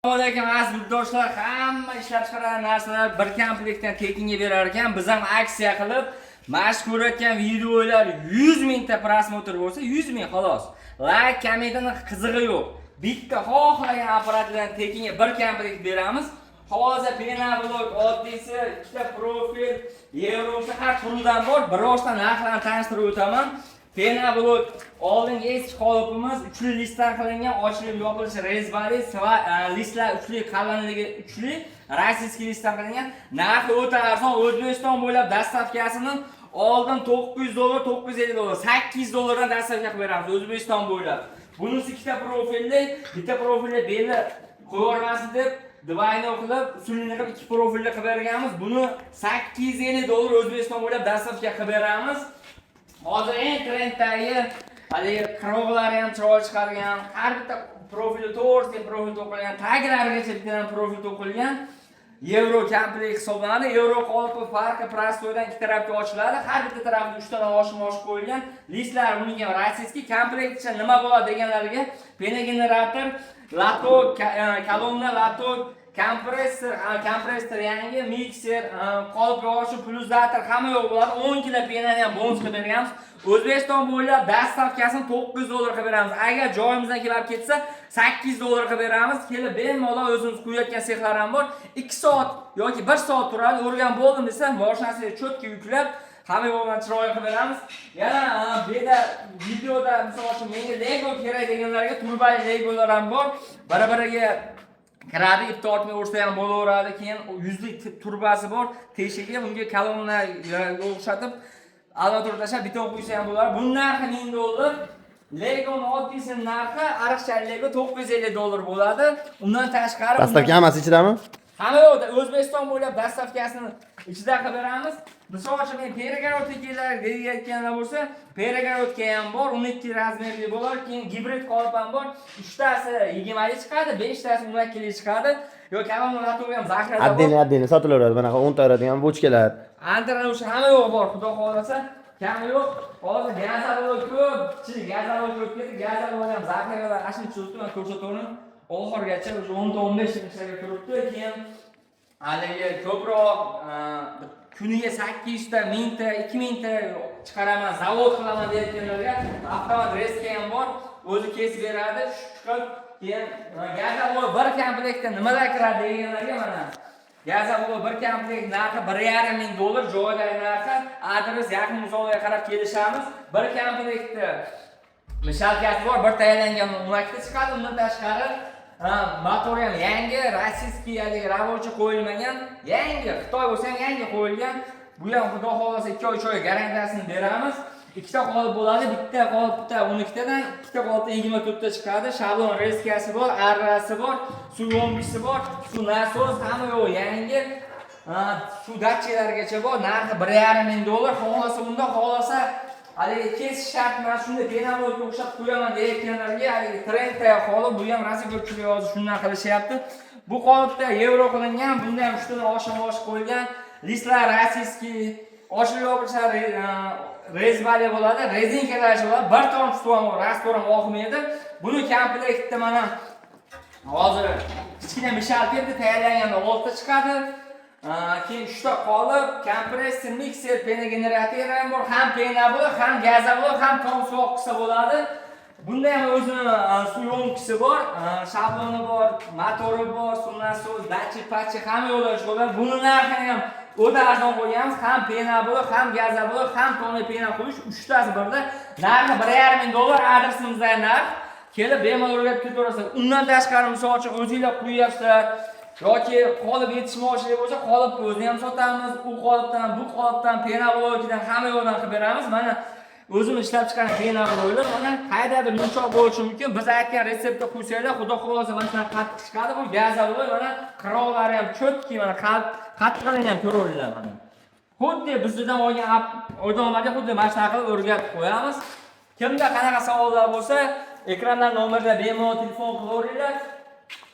Assalomu alaykum, aziz yurtdoshlar. Hamma ishlab chiqargan narsalar bir komplektdan tekinga berar ekan. Biz ham aksiya qilib, mana shu ko'rayotgan videolar 100 mingta просмотр bo'lsa, 100 ming xolos. Layk, kommentini qizig'i yo'q. Bitta xohlagan apparatlardan tekinga bir komplekt beramiz. Hozir пеноблок oddiysi, ikkita profil, yevrosi har turidan bor. Birozdan narxlarni tanishtirib o'taman. Пеноблок oldingi eski qolipimiz uchli listdan qilingan, ochilib yopilishi резьба li, listlar uchli, qalinligi uchli, российский listdan qilingan. Narxi o'ta arzon, O'zbekiston bo'ylab доставка sini oldin 900 dollar, 950 dollar, 800 dollardan доставка qilib beramiz O'zbekiston bo'ylab. Bunisi ikkita profilli, bitta profilli beli qo'yavermasin deb двойной qilib, usulini qilib ikki profilli qilib berganmiz. Buni 850 dollar O'zbekiston bo'ylab доставка qilib beramiz. Hozir eng trenddagi haligi qirg'oqlari ham chiroyli chiqargan, har bitta profili to'rtta profil to'qilgan, taglarigacha bittadan profil to'qilgan. Yevro komplekt hisoblanadi. Yevro qolipi farqi простой dan ikki tarafga ochiladi. Har bitta tarafida uchtadan oshim oshib qo'yilgan. Listlar buniki ham российский. Komplektcha nima bo'ladi deganlarga: пеногенератор, лоток, kolonna, лоток, kompressor, kompressor yangi, mikser, qolip yog'ishi, plyuzator, hamma yo'q bo'ladi. 10 kilo пена ni ham bonus qilib berganmiz. O'zbekiston bo'ylab доставка sini 900 dollar qilib beramiz. Agar joyimizdan kelib ketsa, 800 dollar qilib beramiz. Kelib bemalol o'zimiz quyayotgan sexlar ham bor. 2 soat yoki 1 soat turadi. O'rganib bo'ldim desa, mashinasiga чётко yuklab, hamma yo'g'ini chiroyli qilib beramiz. Yana bu yerda videoda, misol uchun, menga Lego kerak deganlarga turbali Legolar ham bor. Bir-biriga kiradi, ip tortmay ursa ham bo'laveradi. Keyin yuzlik turbasi bor, teshigi, unga kolonnaga o'xshatib armatura tashlab beton quysa ham bo'ladi. Buni narxi 1000 dollar. Legoni oddiysini narxi, ariqcha Lego 950 dollar bo'ladi. Undan tashqari Доставка hammasi ichidami? Hamma yo'qda, O'zbekiston bo'ylab доставка sini ichida qilib beramiz. Misol uchun, men перегородка deyayotganlar bo'lsa, перегородка ham bor, 12 размер li bo'ladi, keyin gibrid qolip ham bor. Uchtasi 20 lik chiqadi, beshtasi 12 lik chiqadi. Yo kolonna, лоток ham zaxirada bor. Отдельно отдельно sotilaveradi. Bunaqa 10 ta oladigan bochkalar. Antra o'sha hamma yo'q bor, xudo xohlasa. Kami yo'q. Hozir газоблок ko'p, kichik газоблок ko'p ketdi. Газоблок ham zaxiralar ashuni turibdi, man ko'rsataverin. Oxirigacha уже 10 ta 15 ta ishlab turibdi. Keyin haligi ko'proq kuniga 800 ta, 1000 ta, 2000 ta chiqaraman, zavod qilaman deyotganlarga avtomat резка ham bor. O'zi kesib beradi, chiqib keyin газоблок bir komplektda nimalar kiradi deganlarga, mana газоблок bir komplekt narxi 1500 dollar, joydagi narxi, adres yaqin uzoqlarga qarab kelishamiz. Bir komplektda мешалка si bor, bir tayyorlangan 12 ta chiqadi. Undan tashqari, ha, motori ham yangi, российский, haligi рабочий qo'yilmagan, yangi, Xitoy bo'lsa ham yangi qo'yilgan. Bu ham xudo xohlasa 2 oy, 3 oy garantiyasini beramiz. Ikkita qolip bo'ladi, bitta qolipda 12 tadan, ikkita qolipda 24 ta chiqadi. Shablon резка si bor, arrasi bor, suv yo'ngisi bor, suv nasos, hamma yo'q yangi. Ha, suv datchiklargacha bor. Narxi 1500 dollar. Xohlasa unda, xohlasa haligi kesish shart emas, shunday пеноблок ka o'xshab qo'yaman deyayotganlarga haligi trendda qolib, bu ham rosa ko'pchilik hozir shundan qilishyapti. Bu qolipda yevro qilingan, bunda ham uchtadan oshim osh qo'yilgan. Listlar российский, ochilib yopilishlari резьба li bo'ladi, rezinkalar bo'ladi, bir tomchi suv ham, раствор ham oqmaydi. Buni komplektda mana hozir kichkina мешалка endi tayyorlanganda oltita chiqadi. Keyin uchta qolip, kompressor, mikser, пеногенератор ham bor, ham пена bo'ladi, ham газоблок, ham tom suv oqqizsa bo'ladi. Bunda ham o'zini suv yo'nkisi bor, shabloni bor, motori bor, suv nasos, datchik, patchik, hamma yo'llar bo'ladi. Buni narxini ham o'ta arzon qo'yganmiz. Ham пеноблок, ham газоблок, ham tonna пена quyish, uchtasi birda. Narxi 1500 dollar, adresimizdagi narx. Kelib bemalol o'rgatib ketaverasizlar. Undan tashqari, misol uchun, o'zinglar quyyapsizlar yoki qolip yetishmovchilik bo'lsa, qolipni o'zini ham sotamiz. U qolipdan, bu qolipdan, пеноблок idan, hamma yoqdan qilib beramiz. Mana o'zimiz ishlab chiqqan пеноблок lar, mana qaydadir yumshoq bo'lishi mumkin. Biz aytgan retseptda quysanglar, xudo xohlasa, mana shunaqa qattiq chiqadi. Bu газоблок, mana qirg'oqlari ham чёткий, mana qattiqligini ham ko'raveringlar mana. Xuddi bizdan olgan odamlarga xuddi mana shunaqa qilib o'rgatib qo'yamiz. Kimda qanaqa savollar bo'lsa, ekrandan nomerda bemalol telefon qilaveringlar.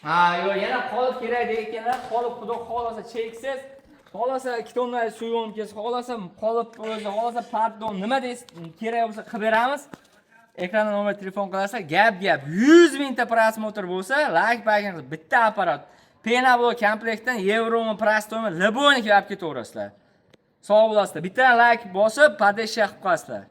Ha, yo'q, yana qolip kerak deyotganlar, qolip xudo xohlasa cheksiz. Xohlasa 2 tonna suv yo'nkasi, xohlasa qolip o'zi, xohlasa поддон, nima deysiz, kerak bo'lsa qilib beramiz. Ekranda nomer telefon qilasizlar. Gap gap 100 mingta просмотр bo'lsa, layk bagin bitta apparat. Пеноблок komplektdan yevromi, простойmi, любойni olib ketaverasizlar. Sog' bo'lasizlar. Bitta layk bosib, поддержка qilib qo'yasizlar.